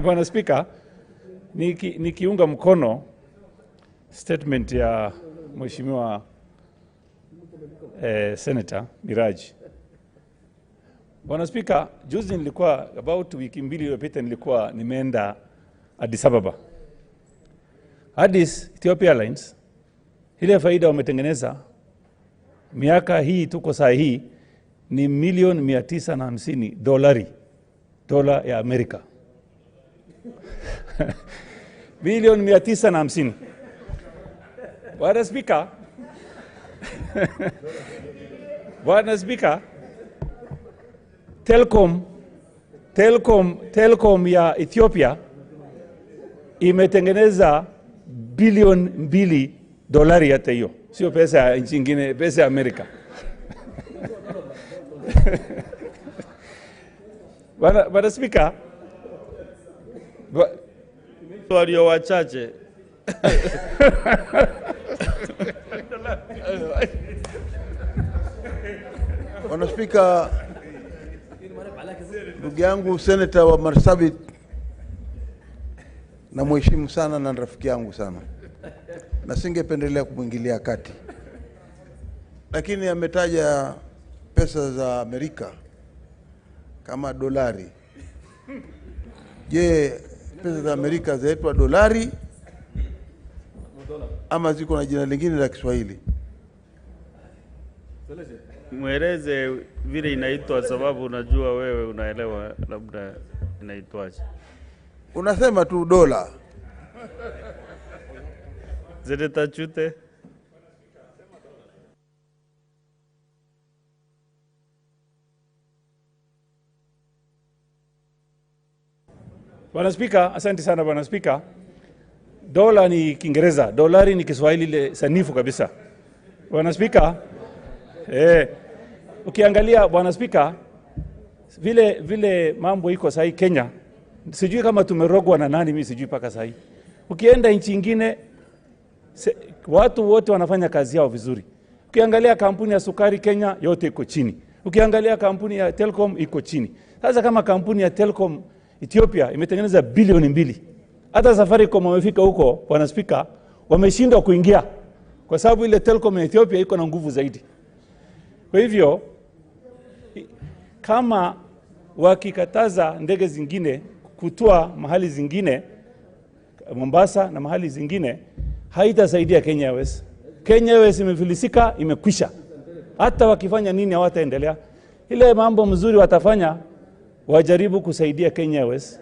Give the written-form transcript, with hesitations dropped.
Bwana Spika, nikiunga mkono statement ya Mheshimiwa Senator Miraji. Bwana Spika, juzi nilikuwa about wiki mbili iliyopita nilikuwa nimeenda Addis Ababa. Addis, Ethiopia Airlines, ile faida wametengeneza miaka hii tuko saa hii ni milioni 950 dolari, dola ya Amerika. Milioni 950. Bwana Spika, Bwana Spika, Telkom ya Ethiopia imetengeneza bilioni 2 dolari, hata hiyo sio pesa ya nchi nyingine, pesa ya Amerika. Bwana Spika, Walio wachache. Bwana Spika, ndugu yangu Senator wa Marsabit namheshimu sana na rafiki yangu sana, na singependelea kumwingilia kati, lakini ametaja pesa za Amerika kama dolari. Je, pesa za Amerika zaitwa dolari ama ziko na jina lingine la Kiswahili? Mweleze vile inaitwa, sababu unajua wewe unaelewa labda inaitwaje. Unasema tu dola. Senator Chute. Bwana Spika, asante sana Bwana Spika. Dola ni Kiingereza, dolari ni Kiswahili ile sanifu kabisa. Bwana Spika, ukiangalia Bwana Spika, vile mambo iko sahi Kenya, sijui kama tumerogwa na nani, mimi sijui mpaka sahi. Ukienda nchi nyingine, watu wote wanafanya kazi yao vizuri. Ukiangalia kampuni ya sukari Kenya yote iko chini. Ukiangalia kampuni ya Telkom iko chini. Sasa kama kampuni ya Telkom Ethiopia imetengeneza bilioni 2, hata Safaricom wamefika huko, Bwana Spika, wameshindwa kuingia kwa sababu ile Telkom ya Ethiopia iko na nguvu zaidi. Kwa hivyo kama wakikataza ndege zingine kutua mahali zingine, Mombasa na mahali zingine, haitasaidia Kenya Airways. Kenya Airways imefilisika, imekwisha. Hata wakifanya nini hawataendelea. Ile mambo mzuri watafanya, wajaribu kusaidia Kenya Airways.